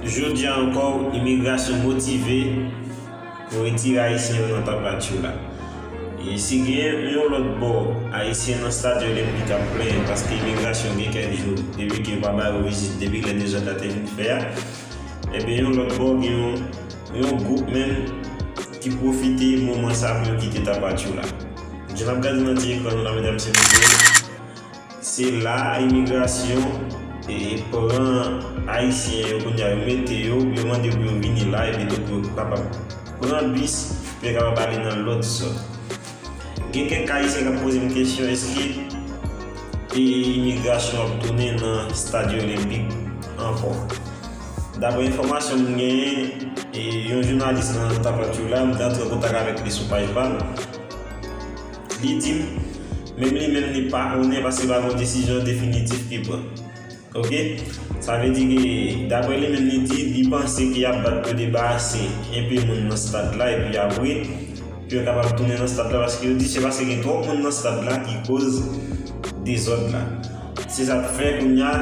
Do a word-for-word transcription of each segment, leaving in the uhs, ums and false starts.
Jodi a ankò, imigrasyon motive pou retire Ayisyen yo nan Tapachula. E si gen yon lòt bò, Ayisyen nan Stad Olenpik ap plenyen paske imigrasyon gen kèk jou depi ke yo pa ba yo vizit depi lè dezòd la te fin fè a, ebyen yon lòt bò gen yon, yon gwoup menm ki pwofite moman sa pou yo kite Tapachula. Jan n ap gade nan ti ekran nou la, medam e mesye, se la imigrasyon e pran Ayisyen yo kounye a, yo mete yo, yo mande pou yo vini la, epi tou pou yo kapab pran bis, pou yo kapab ale nan lòt zòn. Gen kèk Ayisyen k ap poze m kesyon, èske e imigrasyon ap tounen nan Stad Olenpik ankò? Daprè enfòmasyon m genyen, e yon jounalis nan Tapachula, m te antre an kontak avèk li sou paj pa l. Li di m, menm li menm li pa konnen paske pa gen yon desizyon definitif ki pran. Oke? Sa vle di ke, daprè li menm, li di, li panse ke y ap bat pou debarase enpe moun nan stad la, epi apre, pou yo kapab tounen nan stad la, paske yo di se paske gen twòp moun nan stad la ki koz dezòd la. Se sa k fè kounye a,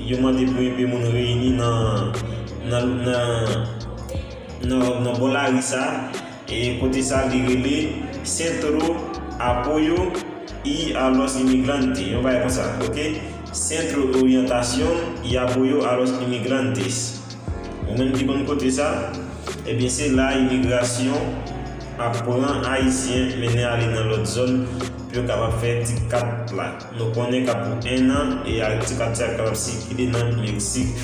yo mande pou enpe moun reyini nan, nan, nan, nan, nan bò lari sa, e kote sa li rele Centro Apoio y a los Imigrantes, yon bagay konsa, oke? Centro Orientación y Apoyo a los Imigrantes. Ou menm ki konn kote sa, ebyen se la imigrasyon ap pran Ayisyen mennen ale nan lòt zòn pou yo kapab fè ti kat la. Nou konnen k ap pou en an, e a ti kat sa ap kapab sikile nan Meksik.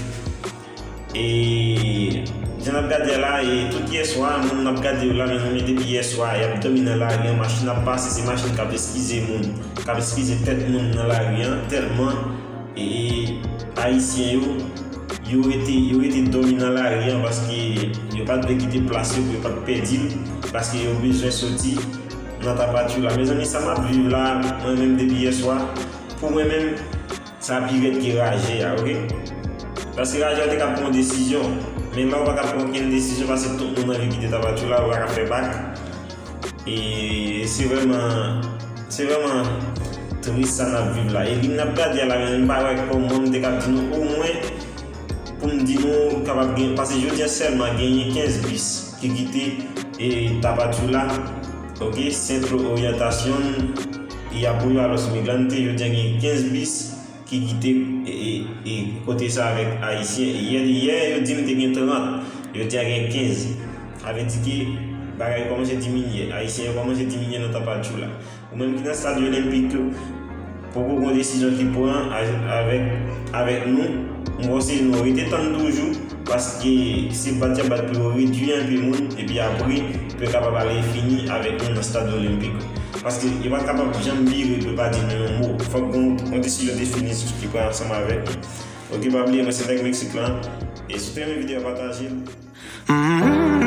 E jan n ap gade a la, e tout yèswa, moun n ap gade yo la, mezanmi, depi yèswa, y ap dòmi nan lari an, machin ap pase, se machin k ap eskize moun, k ap eskize tèt moun nan lari an, tèlman, e, Ayisyen yo, yo rete, yo rete dòmi nan lari an, paske yo pa t vle kite plas yo pou yo pa t pèdi l, paske yo bezwen soti nan Tapachula. Mezanmi, sa m ap viv la, mwen menm depi yèswa, pou mwen menm, sa pi rèd ke raje a, oke? Paske raje a te ka pran yon desizyon, men la ou pa ka pran okenn desizyon paske tout moun anvi kite Tapachula, ou pa ka fè bak. E se vrèman, se vrèman tris sa n ap viv la. E li n ap gade a la, men m pa wè kòman m te ka di nou omwen pou m di nou kapab gen, paske jodi a sèlman genyen kenz bis ki kite e Tapachula, oke, Centro Orientación y Apoyo a los Migrantes, jodi a gen kenz bis ki kite e, e, e kote sa avèk Ayisyen. Yè, yè yo di m te gen trant, jodi a gen kenz. Sa vle di ke bagay yo kòmanse diminye, Ayisyen yo kòmanse diminye nan Tapachula. Ou menm ki nan Stad Olenpik yo, poko gen desizyon ki pran a, avèk, avèk nou, m konseye nou rete tann toujou, paske se bat y ap bat pou yo redui enpe moun, epi apre, pou yo kapab ale fini avèk nou nan Stad Olenpik. Paske yo pa kapab janm vire pou yo pa di nou yon mo. Fòk gen yon desizyon definitif ki pran ansanm avèk nou. Oke, pa bliye, mwen se nèg Meksik lan. E si w te renmen videyo a, pataje l.